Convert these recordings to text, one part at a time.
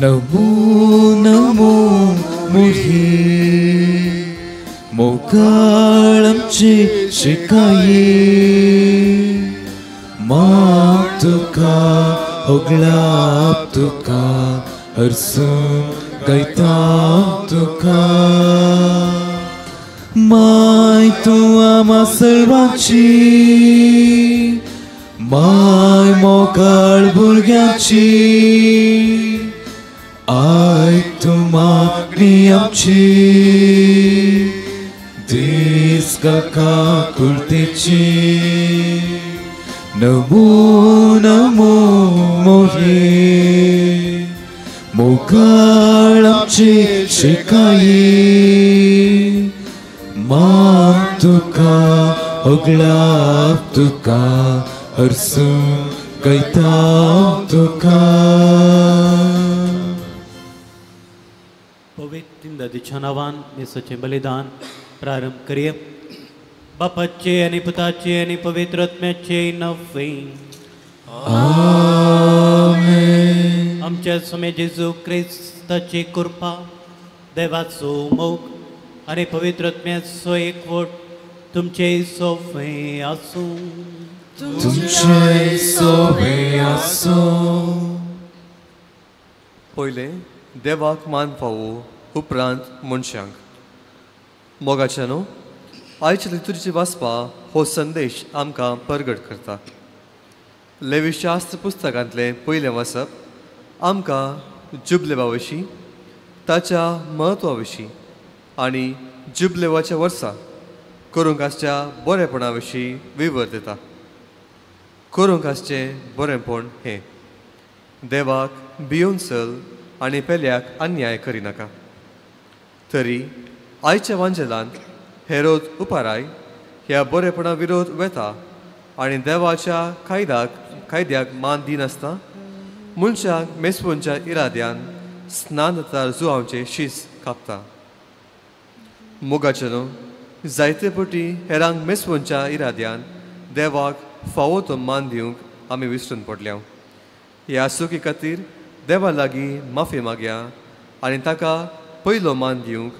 नमो नमो मोरी मोगाळ आमची शिकाये मान तुका होगळाप तुका हरसून गायता तुका माय तूं आमा सर्वांची माय मोगाळ भुरग्यांची आयक तूं मागणी आमची दीस काकुळतेची नमो नमो मोरी मोगाळ आमची शिकाये मान तुका होगळाप तुका हरसून गायता तुका. पवित्र दादीच्या नांवान मिसाचें बलिदान प्रारंभ करया. बापाचे आनी पुताचे आनी पवित्र आत्म्याचे नांवे आमेन. आमच्या स्वामी जेजू क्रिस्ताची कृपा, देवाचो मोग आनी पवित्र आत्म्याचो एकवट तुमचे सोफे आसूं. तुमचे सोबे आसूं. पयलें देवाक मान फावो, उपरांत मनशांक. मोगाच्या न्हू आयच्या लितुर्जी वाचपा हो संदेश आमकां परगट करता. लेवीशास्त्र पुस्तकांतलें पयलें वाचप आमकां जुबलेवा विशीं, ताच्या म्हत्वा विशीं आनी जुबलेवाच्या वर्सा करूंक आसच्या बरेपणा विशीं विवर दिता. करूंक आसचें बरेंपण हें, देवाक भियोवन चल आनी पेल्याक अन्याय करिनाका. तरी आयच्या वांजेलांत हेरोद उपाराय ह्या बरेपणा विरोध वेता आनी देवाच्या कायद्याक मान दिनासतना मनशाक मेसवनच्या इराद्यान स्नानतार जुवांचे शीस कापता. मोगाचे न्हू जायते पटी हेरांक मेसवनच्या इराद्यान देवाक फावो तो मान दिवंक आमी विसरून पडल्या. ह्या सुखी खातीर देवा लागीं माफी मागया आनी ताका पयलो मान दिवंक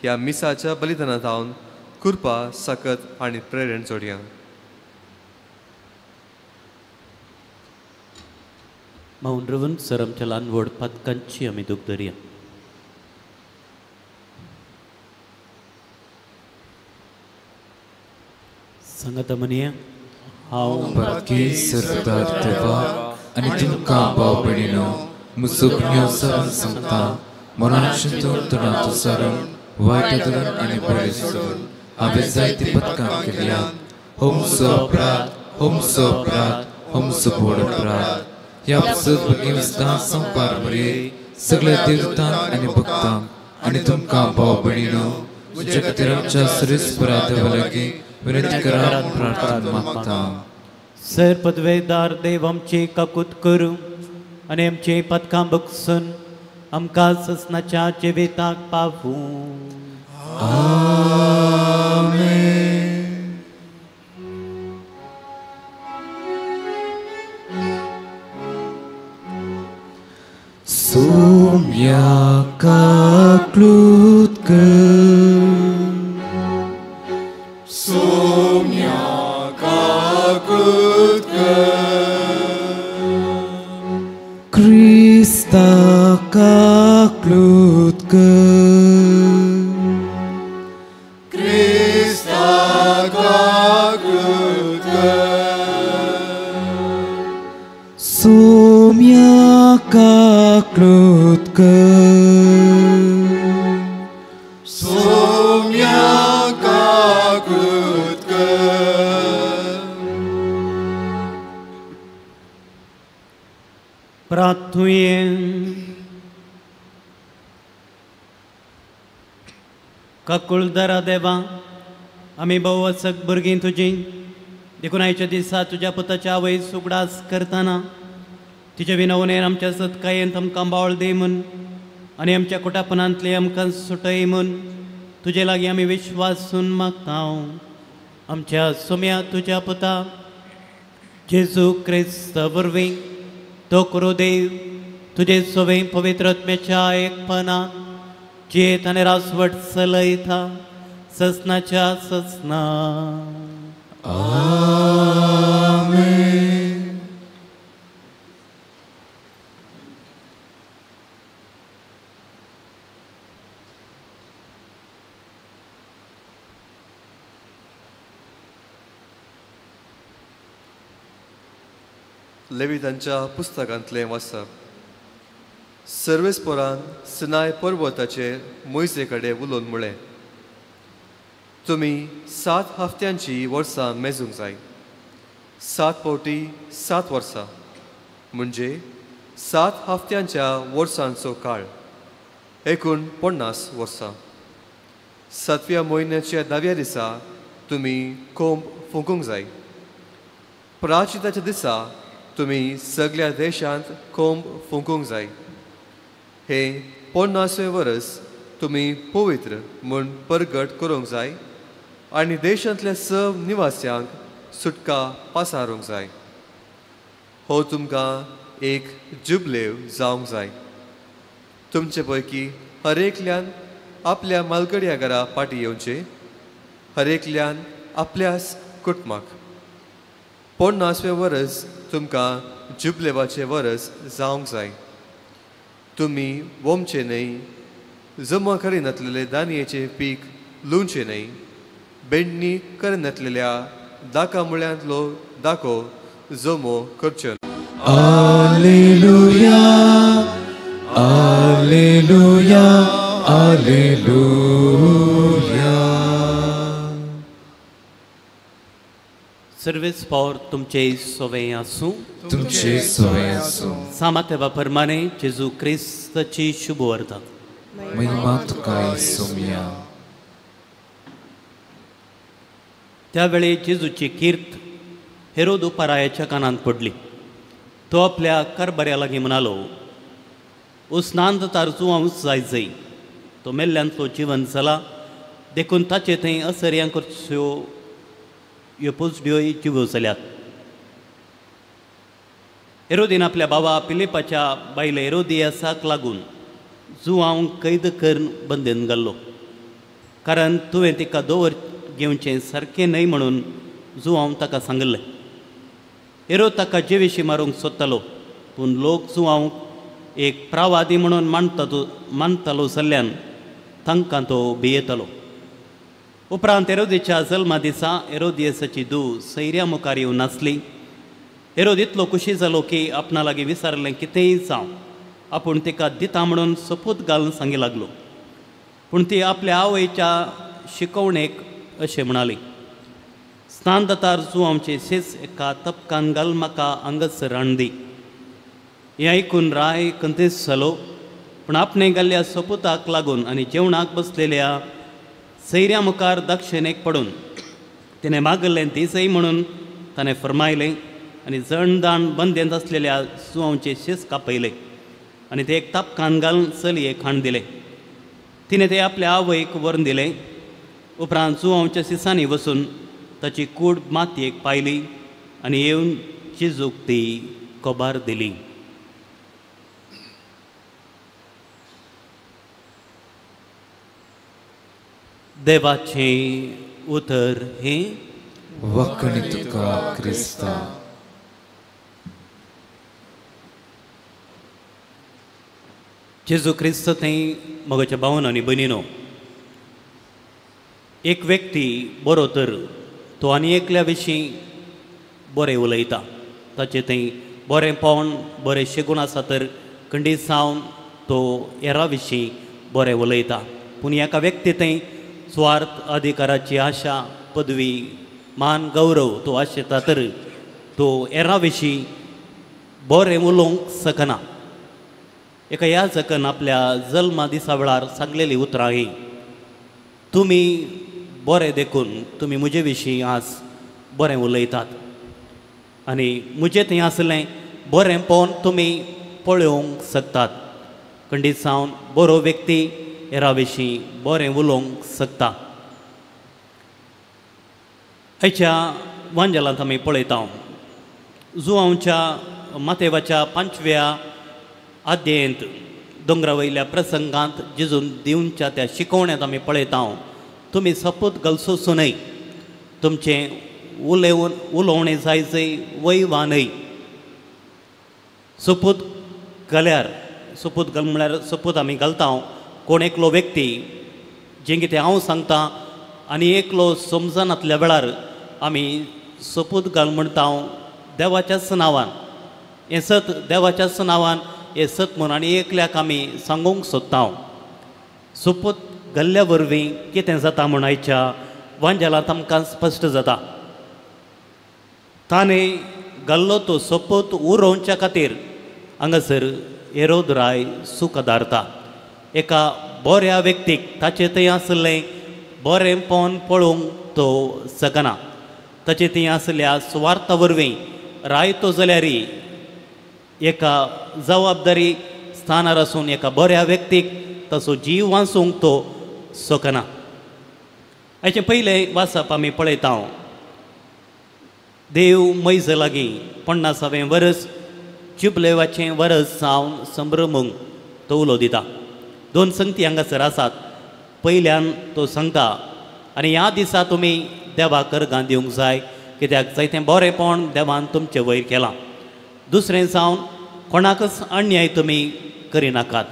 ह्या मिसाच्या बलिदाना जावन कृपा, सकत आनी प्रेरण जोडया. मौन रवन सर आमच्या ल्हान व्हड पातकांची आमी दूख धरया. सांगाता म्हणया, हांव पातकी सरदार देवा आनी तुमकां भाव भयणीनो म्हजो गुन्यांव सारून सांगता, मनान चिंतून तणांत सारून वायट धरून आनी बरें सोडून हांवें जायतीं पदकां केल्यात. हो म्हजो अपराध, हो म्हजो अपराध, हो म्हजो व्हड अपराध. ह्या पासत भगिनी संपार मरे सगळ्या देवतांक आनी भक्तांक आनी तुमकां भाव भयणीनो म्हज्या खातीर आमच्या सरेस्परा देवा लागीं विनंती करात प्रार्थना मागता. सर पदवेदार देव आमची काकूत करूं आनी आमची पदकां बगसून आमकां ससनाच्या जिविताक पावूं. आमेन. सोम्या काकलूत कर, सोम्या काकलूत कर, क्रिस्ता काकलूत कर, क्रिस्ता काकलूत कर, सोम्या काकलूत कर, सोम्या काकलूत कर. प्रार्थुये. काकुळदारा देवा, आमी भोव असक भुरगीं तुजी, देखून आयच्या दिसा तुज्या पुताच्या आवय सुगडास करतना तिच्या विनवणेन आमच्या सत्कायेंत आमकां बावळ दी म्हूण आनी आमच्या कुटापणांतले आमकां सुटय म्हूण तुजे लागीं आमी विश्वासून मागता. आमच्या सोम्या तुज्या पुता जेजू क्रिस्त वरवीं तो करूं देव तुजे सोवे पवित्र आत्म्याच्या एकपणान जियेत आनी रासवट चलयता ससनाच्या ससना. आमेन. लेवितांच्या पुस्तकांतलें वाचप. सर्वेस्पोरान सिनाय पर्वताचेर मोयजे कडेन उलोवन म्हळें, तुमी 7 हफ्त्यांची वर्सां मेजूंक जाय. 7 फावटी 7 वर्सां म्हणजे 7 हफ्त्यांच्या वर्सांचो काळ, एकूण 50 वर्सां. 7व्या म्हयन्याच्या 10व्या दिसा तुमी कोंब फुंकूंक जाय. प्राचिताच्या दिसा तुमी सगळ्या देशांत कोंब फुंकूंक जाय. हे 50वें वर्स तुमी पवित्र म्हूण परगट करूंक जाय आनी देशांतल्या सब निवास्यांक सुटका पासारूंक जाय. हो तुमकां एक जुबलेव जावंक जाय. तुमचे पैकी हर एकल्यान आपल्या मालगड्या घरा फाटीं येवचें, हर एकल्यान आपल्याच कुटुंबाक. 50वें वर्स तुमकां जुबलेवाचें वर्स जावंक जाय. तुमी वोमचें न्हय, जमा करिनातलेले दानयेचें पीक लुवचें न्हय, बेडणी करिनातलेल्या दाका मुळ्यांतलो दाको जमो करचो. आलेलुया, आलेलुया, आलेलुया. सर्वेस पावर तुमचे सोवे आसूं. तुमचे सोवे आसूं. सामातेवा परमाने जेजू क्रिस्ताची शुभवार्ता. महिमा तुका सोम्या. त्यावेळी जेजूची कीर्त हेरोद उपारायाच्या कानांत पडली. तो आपल्या कारभाऱ्या लागीं म्हणालो, उस्नांत तारजू जाय जय तो मेल्ल्यांतलो जिवन जाला, देखून ताचे थंय असर्यां करच्यो ह्यो पोजड्योय जिव्यो जाल्यात. हेरोदीन आपल्या बाबा पिलिपाच्या बायले हेरोदियासाक लागून जुवांव कैद करून बंदेन घाल्लो, कारण तुवें तिका दवर घेवचें सारकें न्हय म्हणून जुवांव ताका सांगिल्लें. हेरोद ताका जिवेशी मारूंक सोदतालो, पूण लोक जुवांवक एक प्रावादी म्हणून मानतालो जाल्ल्यान तांकां तो भियेतालो. उपरांत हेरोदीच्या जल्मा दिसा हेरोदियसाची धूव सैऱ्या मुखार येवन नाचली. हेरोद इतलो खुशी जालो की आपणा लागीं विचारलें कितेंय जावं आपूण तिका दिता म्हणून सोपूत घालून सांगी लागलो. पूण ती आपल्या आवयच्या शिकवणेक अशें म्हणाली, स्नानदातार जुवांवचे शेज एका तपकान घाल म्हाका हांगासर रांड दी. हें आयकून राय कंतेस जालो, पूण आपणें घाल्ल्या सोपुताक लागून आनी जेवणाक बसलेल्या सैऱ्या मुखार दक्षिणेक पडून तिणें मागल्लें दिसय म्हणून ताणें फरमायलें आनी जणदाण बंदेंत आसलेल्या जुवांवचे शेज कापयलें आनी ते एक तापकान घालून चलयेक खाण दिलें. तिणें ते आपल्या आवयक व्हरून दिलें. उपरांत जुवांवच्या सिसांनी वचून ताची कूड मातयेक पायली आनी येवन चिजूक ती कोबार दिली. देवाचें उतर हें. वखणी तुका क्रिस्ता. जेजू क्रिस्त थंय म्हज्या भावन आनी भयणीनो, एक व्यक्ती बरो तर तो आनी एकल्या विशीं बरें उलयता, ताचें थंय बरें पावन बरें शेगूण आसा तर खंडीत जावन तो हेरा विशीं बरें उलयता. पूण एका व्यक्ती थंय स्वार्थ, अधिकाराची आशा, पदवी, मान, गौरव तो आशेता तर तो हेरा विशीं बरें उलोवंक शकना. एका याजकान आपल्या जल्मा दिसा वेळार सांगलेली उतरां ही, तुमी बरें देखून तुमी म्हजे विशीं आज बरें उलयतात आनी म्हजें थंय आसलें बरें पळोवन तुमी पळोवंक शकतात. खंडीत जावन बरो व्यक्ती हेरा विशीं बरें उलोवंक शकता. आयच्या वांजेलांत आमी पळयता जुवांवच्या मातेवाच्या 5व्या अध्यायंत दोंगरा वयल्या प्रसंगांत जेजून दिवच्या त्या शिकवण्यांत आमी पळयता, तुमी सपूत घालसोसो न्हय, तुमचें उलोवन उलोवणें जाय जंय वय वा न्हय. सोपूत घाल्यार, सोपूत घाल म्हळ्यार सोपूत आमी घालता, कोण एकलो व्यक्ती जें कितें हांव सांगता आनी एकलो समजनातल्या वेळार आमी सोपूत घाल म्हणटा देवाच्याच नांवान, हें सत देवाच्याच नांवान हें सत म्हूण आनी एकल्याक आमी सांगूंक सोदता. सोपूत घाल्ल्या वरवीं कितें जाता म्हूण आयच्या वांजेलांत आमकां स्पश्ट जाता. ताणें घाल्लो तो सोपूत उरोवच्या खातीर हांगासर हेरोद राय सूख आदारता. एका बऱ्या व्यक्तीक ताचें थंय आसलें बरेंपण पळोवंक तो शकना. ताचें थंय आसल्या सुवार्था वरवीं राय तो जाल्यार एका जबाबदारी स्थानार आसून एका बऱ्या व्यक्तीक ताचो जीव वाचूंक तो शकना. हाचें पयलें वाचप आमी पळयता. देव मैज लागीं 50वें वर्स जुबलेवाचें वर्स जावन संभ्रमूंक तो उलो दिता. दोन संगती हांगासर आसात. पयल्यान तो सांगता आनी ह्या दिसा तुमी देवाक अर्गां दिवंक जाय, कित्याक जायतें बरेंपण देवान तुमचे वयर केलां. दुसरें जावन कोणाकच अन्याय तुमी करिनाकात,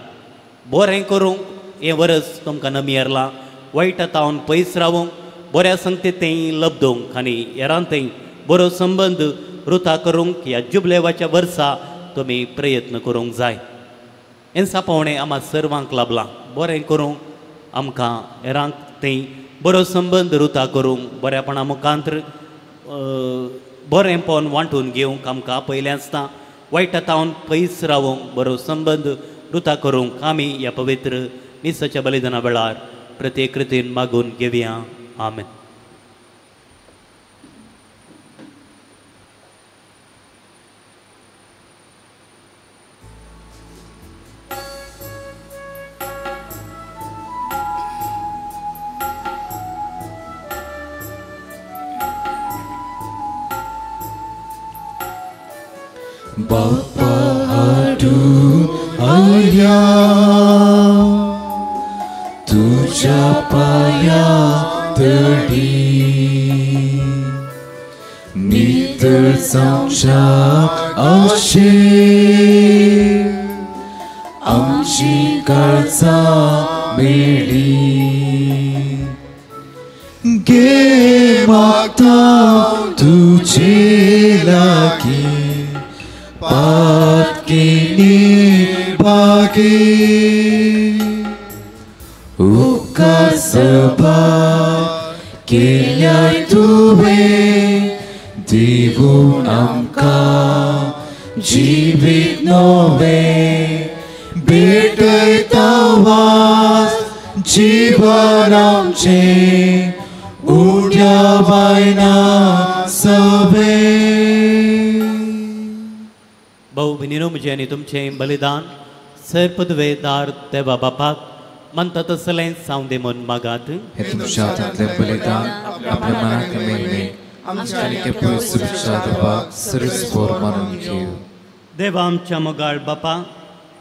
बरें करूंक हें वर्स तुमकां नमियरलां, वायटा तावन पयस रावूंक, बऱ्या संगती थंय लब्दोवंक आनी हेरां थंय बरो संबंद रुता करूंक ह्या जुबलेवाच्या वर्सा तुमी प्रयत्न करूंक जाय. हें सापोवणें आमकां सर्वांक लाबलां. बरें करूंक आमकां हेरांक थंय बरो संबंद रुता करूंक, बऱ्यापणा मुखांतर बरेंपण वांटून घेवंक आमकां आपयलें आसता. वायटा तावन पयस रावूंक, बरो संबंद रुता करूंक आमी ह्या पवित्र मिसाच्या बलिदाना वेळार प्रत्येक कृतीन मागून घेवया. आमेन. बापा हाडून आयल्या तुज्या पांया तडी, नितळ जावच्याक आशेन आमची काळजां मेळ्ळी. गे मागता तुजे लागीं पातकेनी बागे, उपकार सभा केल्यार तुवें दिवून आमकां जिवीत नवें, भेटयता वास जीवन आमचें उड्या बायना सवें. भाऊ भयणीनो, म्हजें आनी तुमचें बलिदान सर पदवेदार देवा बापाक मानता तसलें जावं दे म्हूण मागात. हें तुमच्या हातांतलें बलिदान आपल्या मनाक मेळ्ळें आनी पयस देवाक सर्वस्पोर मानून घेवं. देवा आमच्या मोगाळ बापा,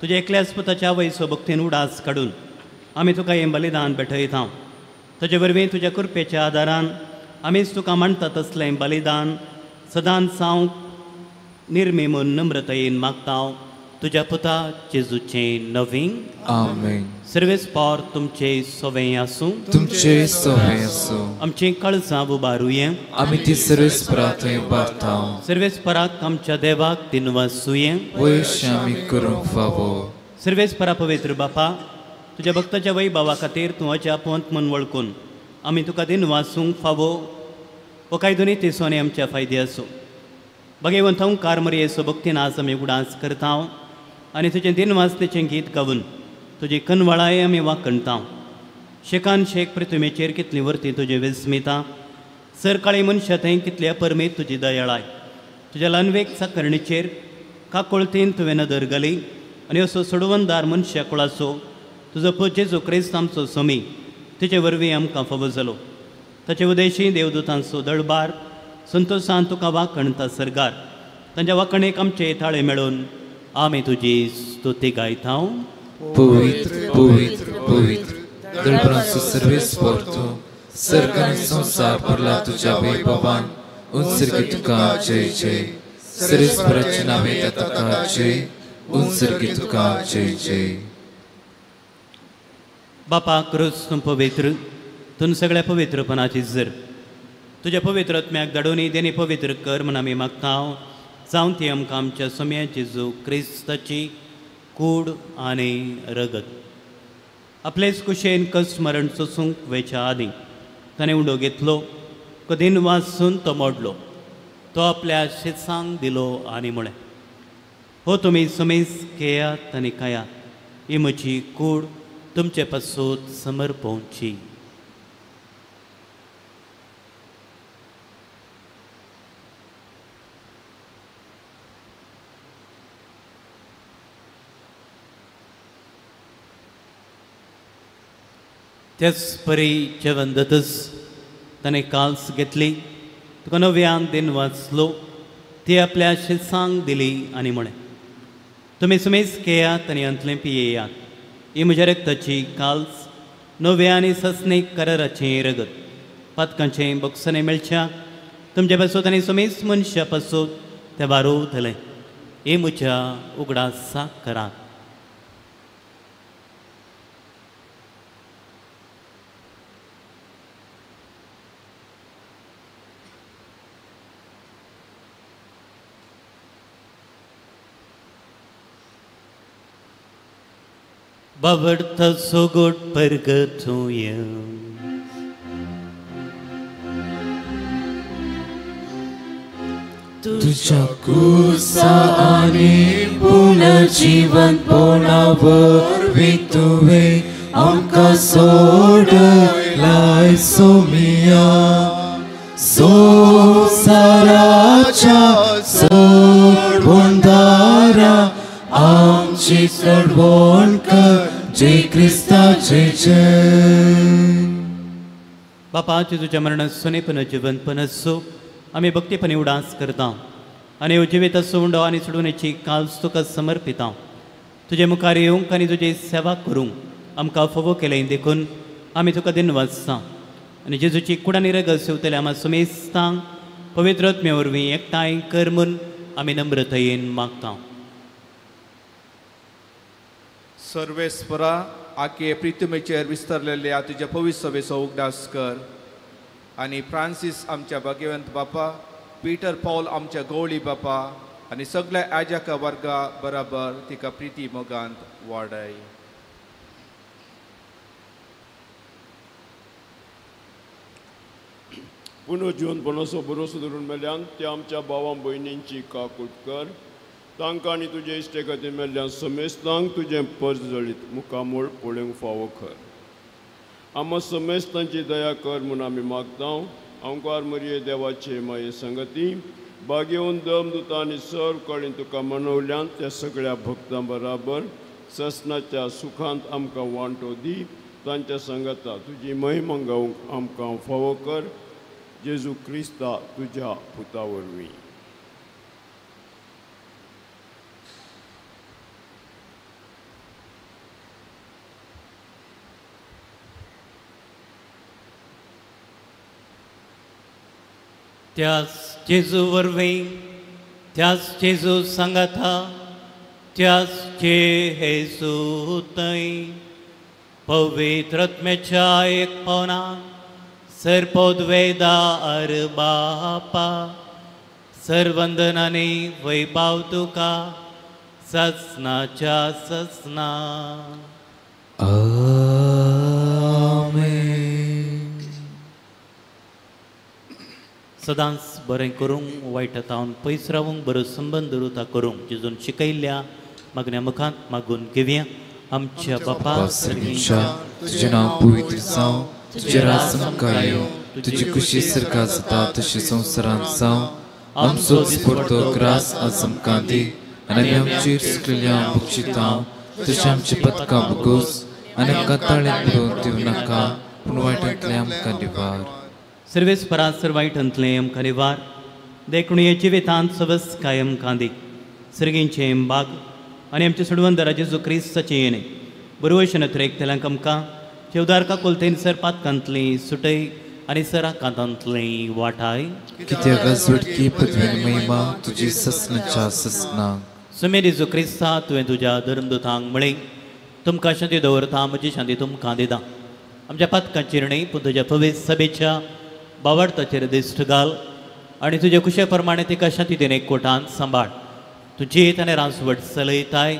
तुज्या एकल्याच पुताच्या आवयचो भक्तीन उडास काडून आमी तुका हें बलिदान भेटयता. ताजे वरवीं तुज्या कृपेच्या आदारान आमीच तुका मानता तसलें बलिदान सदांच जावंक निर्मी म्हूण नम्रतायेन मागता तुज्या पुता जेजूचें नवीन. आमेन. सर्वेस्पोर तुमचे सोवें आसूं, तुमचे सोवें आसूं. आमचीं कळसां उबारुये, आमी ती सर्वेस्परा थंय उबारता. सर्वेस्पराक आमच्या देवाक दिनवासुये, वयश आमी करूंक फावो. सर्वेस्परा पवित्र बापा, तुज्या भक्ताच्या वैभवा खातीर तूं अजापवंत म्हूण वळखून आमी तुका दिनवासूंक फावो. हो कायदो नी सोने आमच्या फायदे आसूं. भगवंत ओंकार मरियेचो भक्तीन आज आमी उगडास करता आनी तुजें दिनवासनेचें गीत गावन तुजी कनवळाय आमी वाखणता. शेकान शेक पृथ्वीचेर कितली वर्ती तुजी विस्मिता, सरकाळी मनशां थंय कितली अपरमीत तुजी दयाळाय. तुज्या ल्हानवेक साकरणीचेर काकोळतीन तुवें नदर घाली आनी असो सोडवणदार मनशा कुळाचो तुजो पूत जेजू क्रिस्त आमचो स्वामी तिचे वरवीं आमकां फावो जालो. ताचे उदेशी देवदूतांचो दळबार संतोशान तुका वाखणता सरगार. तांच्या वाखणेक आमचे ताळे मेळून आमी तुजी स्तुती गायता. पवित्र पवित्र पवित्र दळपणाचो सर्वेस्पर तूं, सर्ग आनी संवसार भरला तुज्या वैभवान. उंचर्गी तुका जय जय. सर्वेस्पराच्या नांवे तुका जय. उंचर्गी तुका जय जय. बापा क्रूस तूं पवित्र, तूं सगळ्या पवित्रपणाची जर तुज्या पवित्र आत्म्याक धाडून देणी पवित्र कर म्हूण आमी मागता. जावन ती आमकां आमच्या सोम्या जेजू क्रिस्ताची कूड आनी रगत आपलेच कुशेन कस मरण सोसूंक वेच्या आदीं ताणें उंडो घेतलो, कदीन वासून तो मोडलो, तो आपल्या शेसांक दिलो आनी म्हळें, हो तुमी समेस घेयात आनी खायात, ही म्हजी कूड तुमचे पासून समर्पोवची. त्याच परी जेवण जातच ताणें काल्स घेतली, तुका नव्यान दिन वाचलो, ती आपल्या शिसांक दिली आनी म्हळें, तुमी सुमेस घेयात आनी अंतलें पियेयात, ही म्हज्या रक्ताची काल्स नव्या आनी ससनीक कराराचें रगत, पातकांचें बोगसणें मेळच्या तुमचे पासून आनी सुमेस मनशा पासून तें वारोवतलें. ही म्हज्या उगडासाक करात. बाबडता सोगोट परगतूया तुझ्या कुसा आनी पुनर्जीवन पोणावर तुवें आमकां सोडलाय सोमिया. संवसाराच्या सोडवणदारा आमची सोडवण कर, जय क्रिस्ताचे जय. बापा जेजूच्या मरणात सोनेपण जिवंतपण असो आमी भक्तीपणी उडास करता आनी जिवीत उंडो आनी सोडवणेची काल्स तुका समर्पिता. तुजे मुखार येवंक आनी तुजी सेवा करूंक आमकां फावो केलें देखून आमी तुका दिन वाचता आनी जेजूची कुडानी रगत सेवतले आमा सुमेस्तांक पवित्र आत्म्या वरवीं एकठांय कर म्हूण आमी नम्रतायेन मागता. सर्वेस्परा आखे प्रितमेचेर विस्तारलेल्या तुज्या पवित्र सभेचो उगडास कर आनी फ्रांसीस आमच्या भाग्यवंत बापा, पीटर पॉल आमच्या गवळी बापा आनी सगळ्या आजाका वर्गा बराबर तिका प्रिती मोगांत वाडय. पुनर्जीवनपणाचो भरोसो धरून मेल्यान त्या आमच्या भावां भयणींची काकूट कर, तांकां आनी तुजे इश्टे खातीर मेल्ल्या समेस्तांक तुजें परजळीत मुखामूळ पळोवंक फावो कर. आमा समेस्तांची दया कर म्हूण आमी मागता. अंकार मरिये देवाचे माये संगती बागेवन दमदुता आनी सर्व कडेन तुका मनवल्यान त्या सगळ्या भक्तां बराबर ससनाच्या सुखांत आमकां वांटो दी. तांच्या संगता तुजी महिमा गावंक आमकां फावो कर, जेजू क्रिस्ता तुज्या पुता वरवीं. त्याच जेजू वरवीं, त्याच जेजू सांगाता, त्याच जेजू थंय पवित्र आत्म्याच्या एकपणा सर्पोद्वेदार बापा सर्वंदनाने वैभाव तुका ससनाच्या ससना. आमेन. सदांच बरें करूंक, वायट तावन पयस रावूंक, बरो संबंद दवरता करूंक जेजून शिकयल्ल्या मागण्या मुखांत मागून घेवया. आमच्या बापा सर्गीच्या, तुजें नांव पवित्र जावं, तुजें राज आमकां येवं, तुजी खुशी सरकार जाता तशी संवसारांत जावं. आमचो दिसपडतो ग्रास आज आमकां दी आनी आमी आमचेर सुकलेल्या बक्षिता तशें आमची पदकां भोगोस आनी आमकां ताळेंत बुडोवन दिवं नाका, पूण वायटांतलें आमकां निवार. सर्वेस्परा सर वायटांतलें आमकां निवार, देखून हे जिवितांत सवस कायम कांदी सर्गींचें बाग आनी आमच्या सोडवणदारा जेजू क्रिस्ताचें येणें बरवशन एकतल्यांक आमकां चेवदार काकुळतेन सर पातकांतली सुटय आनी सरा कांतांतली वाठाय. कित्याक झुटकी पदवी महिमा तुजी ससनाच्या ससना. सुमे जेजू क्रिस्ता तुवें तुज्या धर्मदूतांक म्हळें तुमकां शांती दवरता म्हजी शांती तुमकां दिता. आमच्या पातकांचेर न्हय पूण तुज्या पवित्र सभेच्या बावडताचेर दिश्ट घाल आनी तुजे कुशे प्रमाणे तिका शांती दिन एकवटान सांबाळ. तुजी आनी रासवट चलयताय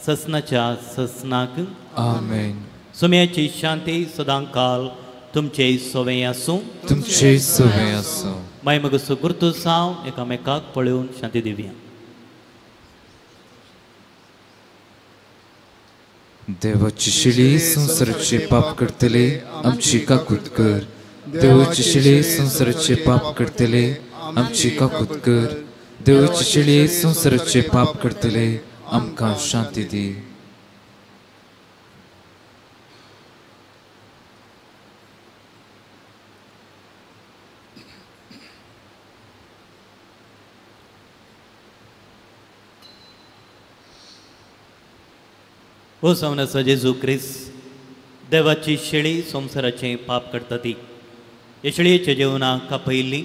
ससनाच्या ससनाक. आमेन. सुम्याची शांती सदांकाल तुमचे सोवे आसूं. तुमचे सोवे आसूं. माय मगसो गुर्तू साव एकामेकाक पळोवन शांती दिवया. देवाची शिळी संवसाराचे पाप करतले आमची काकूत कर. देवाची शिळी संवसाराचे पाप करतले आमची काकूत कर. देवाची शिळी संवसाराचे पाप करतले आमकां शांती दी. हो सावनाचो जेजू क्रिस्त देवाची शेळी संवसाराचें पाप करता ती ह्या शेळयेच्या जेवणाक कापयल्ली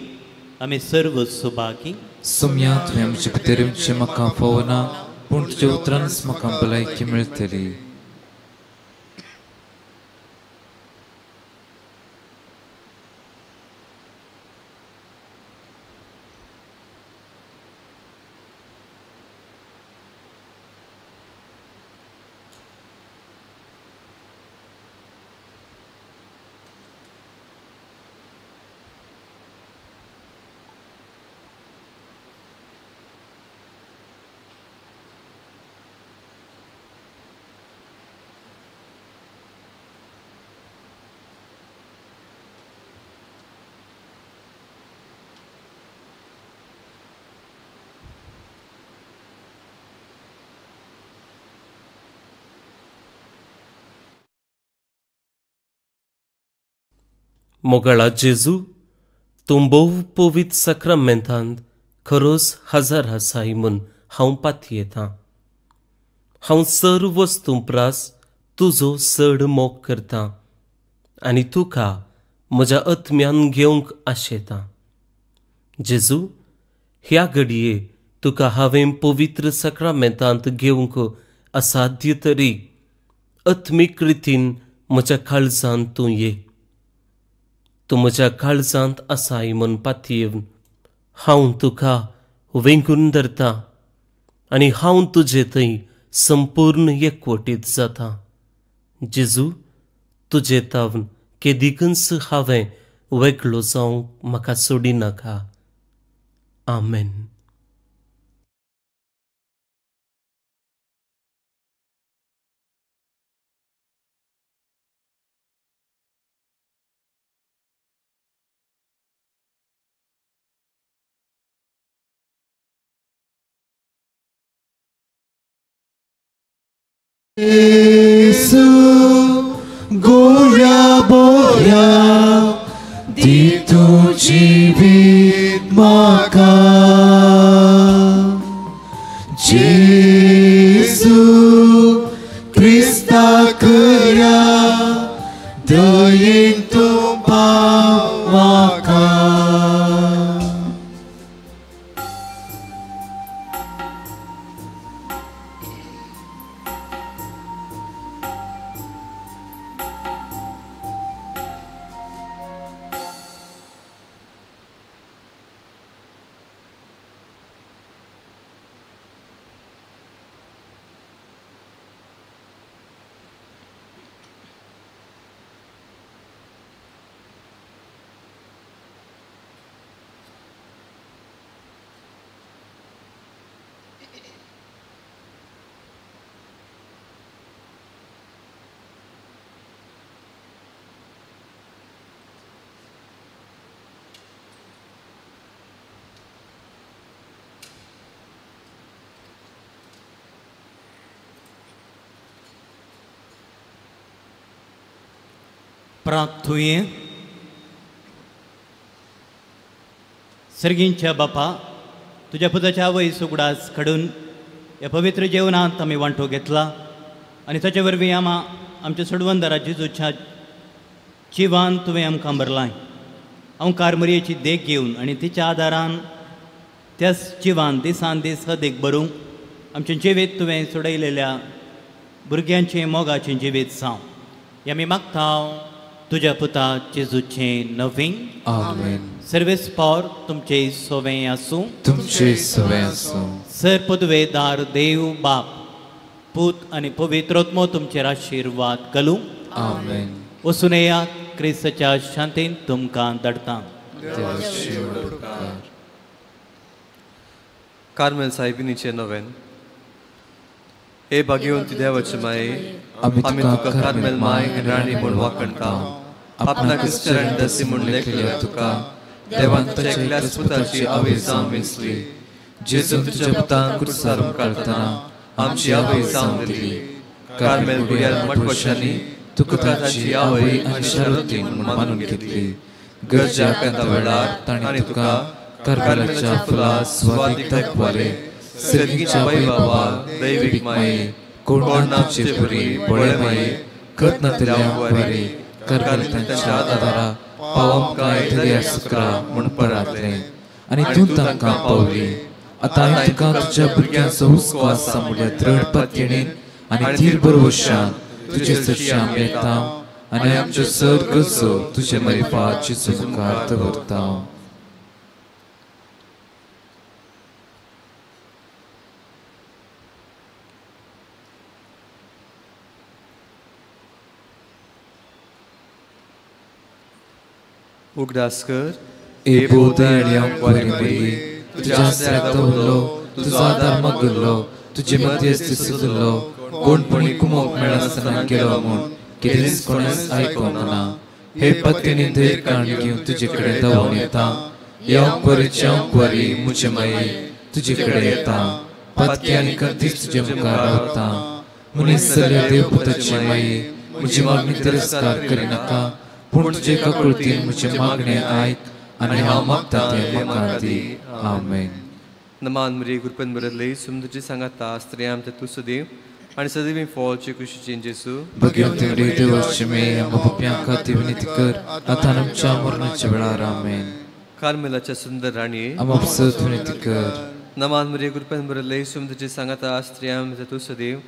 आमी सर्व सुभागी. सोम्या तुवें आमचे भितर येवचें म्हाका फावना पूण तुज्या उतरानच म्हाका भलायकी मेळटली. मोगाळा जेजू तूं भोव पवित्र साक्रामेंतांत खरोच हजार आसाय म्हूण हांव पातयेतां. हांव सर्व वस्तूं प्रास तुजो चड मोग करतां आनी तुका म्हज्या आत्म्यान घेवंक आशेतां. जेजू ह्या घडये तुका हांवें पवित्र साक्रामेंतांत घेवंक असाध्य तरी आत्मीक रितीन म्हज्या काळजांत तूं ये. तूं म्हज्या काळजांत आसाय म्हूण पातयेवन हांव तुका वेंगून धरता आनी हांव तुजे थंय संपूर्ण एकवटीत जाता. जेजू तुजे तावन केदिकूच हांवें वेगळो जावंक म्हाका सोडिनाका. आमेन. Jesu गोऱ्या बोऱ्या दी तूं जिवीत म्हाका. जेजू क्रिस्ता खऱ्या दयेन तूं पाव म्हाका. प्रार्थुये. सर्गींच्या बापा तुज्या पुताच्या आवय सुगडास काडून ह्या पवित्र जेवणांत आमी वांटो घेतला आनी ताचे वरवीं आमा आमच्या सोडवंदारा जेजूच्या जिवान तुवें आमकां भरलाय. हांव कारमरियेची देख घेवन आनी तिच्या आदारान त्याच जिवान दिसान दीस हदेक भरूंक आमचें जिवीत तुवें सोडयलेल्या भुरग्यांचें मोगाचें जिवीत जावं हें आमी मागता तुज्या पुता जेजूचें नवीन. आमेन. सर्वेस पावर तुमचे सोवें आसूं. तुमचे सोवें आसूं. सर पदवेदार देव बाप पूत आनी पवित्र आत्मो तुमचेर आशिर्वाद घालूं. आमेन. वचून येया, क्रिस्ताच्या शांतीन तुमकां धाडटा. कार्मेल साहेबिनीचें नवेन. हे भाग्यवंती देवाचे माये, आमी तुका कार्मेल माय आनी राणी म्हूण वाखणता. आपणा क्रिश्चन दसी म्हूण लेखल्या तुका देवान ताच्या एकल्याच पुताची आवय जावन वेंचली. जेजून तुज्या पुतान कुर्सार काडटना आमची आवय जावन दिली. कार्मेल गुड्यार मठवशांनी तुका तांची आवय आनी शारोतीन म्हूण मानून घेतली. गरजे आकांता वेळार तांणी तुका कार्मेलाच्या फुलां स्वादीक दाखवाले. सर्गीच्या बाई बाबा दैवीक माये, कोण ना तुजे परी बळे माये, कत नातल्या वारे कार्मेल तांच्या आदारा पाव आमकां दर्या सुकरा म्हूण परातलें आनी तूं तांकां पावली. आतां हांवें तुका तुज्या भुरग्यांचो हुस्को आसा म्हणल्यार दृढ पातयेन आनी धीर भरवशान तुजे सरशी आमी येता आनी आमच्यो सर गरजो तुजे मरिफात जेजू मुखार दवरता. उगडास कर ए बोधयाळ्या बरी तुज्या आसऱ्याक दवरलो, तुजो आदार मागल्लो, तुजे मध्यस्थी सुचल्लो, कोणपणी कुमोक मेळनासतना गेलो म्हूण कितेंच कोणेंच आयकोंक ना. हे पत्नी धैर्य काण घेवन तुजे कडेन धांवून येता. ह्या वरीच्या वरी म्हजे माये तुजे कडेन येता. पातकी आनी कर्तीच तुजे मुखार रावता. मनीस जाल्या देवपुताची माये, म्हजी मागणी तिरस्कार करिनाका, पूण तुजे काकुळतीन म्हजें मागणें आयक आनी हांव मागता तें म्हाका दी. आमेन. नमान मरी कृपेन भरिल्ली सुंदरची सांगाता स्त्रियां आमच्या तूं सदैव आनी सदैव फॉलची कुशीची जेसू. भगवंती मरी देवाची मे आमकां पापयां खातीर विनंती कर आतां आमच्या मरणाच्या वेळार. आमेन. कार्मेलाच्या सुंदर राणये आमकां सद विनंती कर. नमान मरी कृपेन भरिल्ली सुंदरची सांगाता स्त्रियां आमच्या तूं सदैव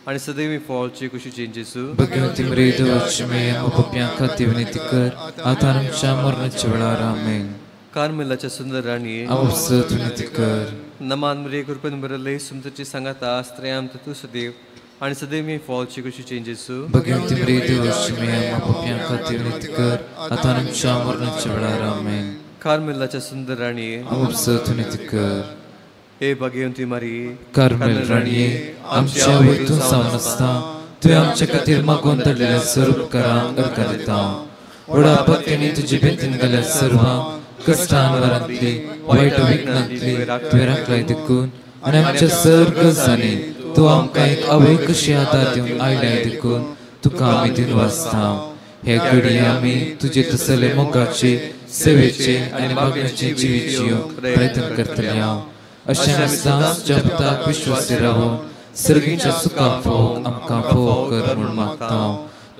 आनी सदैव फॉलची कुशीची जेसू. भगवंती मरी देवाची मे आमकां पापयां खातीर विनंती कर आतां आमच्या मरणाच्या वेळार. आमेन. कार्मेलाच्या सुंदर राणये आमकां सद विनंती कर. नमान मरी कृपेन भरिल्ली सुंदरची सांगाता स्त्रियां आमच्या तूं सदैव आनी सदैव फॉलची कुशीची जेसू. भगवंती मरी देवाची मे आमकां पापयां खातीर विनंती कर आतां आमच्या मरणाच्या वेळार. आमेन. कार्मेलाच्या सुंदर राणये आमकां सद विनंती कर. हे भाग्यवंती मारी कार्मेल राणये आमच्या वयतून जावन आसता तुवें आमच्या खातीर मागून धाडलेल्या स्वरूपकारांक अर्घां दिता. व्हडा पत्नी तुजी बेतीन घाल्या सर्वांक कश्टान वरांतली वायट विघ्नांतली तुवें राखलाय देखून आनी आमच्या सर गरजांनी तूं आमकां एक आवय कशी आदार दिवन आयल्याय देखून तुका आमी दिनवासता. हे घडये आमी तुजे तसले मोगाचे सेवेचे आनी मागण्याचे जिवीत जिवंक प्रयत्न करतले हांव. अशें आमी सदांच तुज्या पुताक विश्वासी रावून सर्गीच्या सुखाक फोवंक आमकां फोव कर म्हूण मागता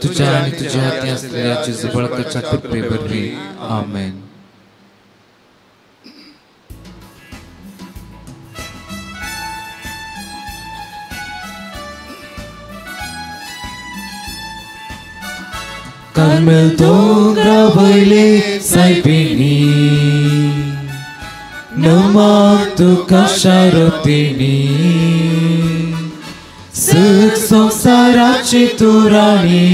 तुज्या आनी तुज्या हातीं आसलेल्या जेजू बळकाच्या कृपे वरवीं. आमेन. कार्मेल दोंगरा वयले सायबिणी नमा तुका शारतिणी, सुख संवसाराची तूं राणी,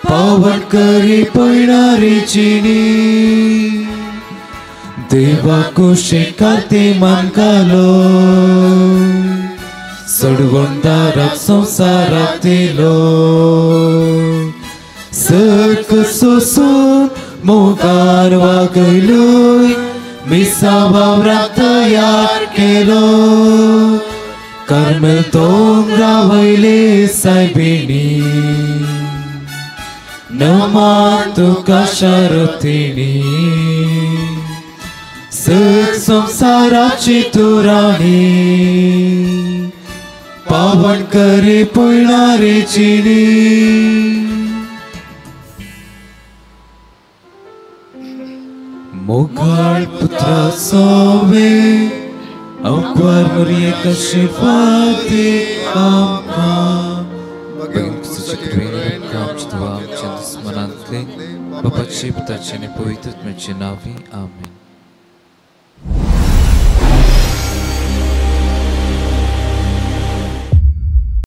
पावन करी पयणारी जिणी, देवा कुशीक मान घालो, सोडवणदाराक संवसाराक दिलो, सक सोसून मोगान वागयलोय, मिसा वावराक तयार केलो, कार्मेल दोंगरा वयले सायबिणी नमा तुका शारतिणी, सग संसाराची तूं राणी पावन करे पयणारे जिणी. मोगाळ पुत्रा सोवे अंकुर मुरये कशिफाती आमकां. आमच्या दुस्मनांतले बापाचे पुताचे आनी पवित्र आत्म्याचे नांवी आमेन.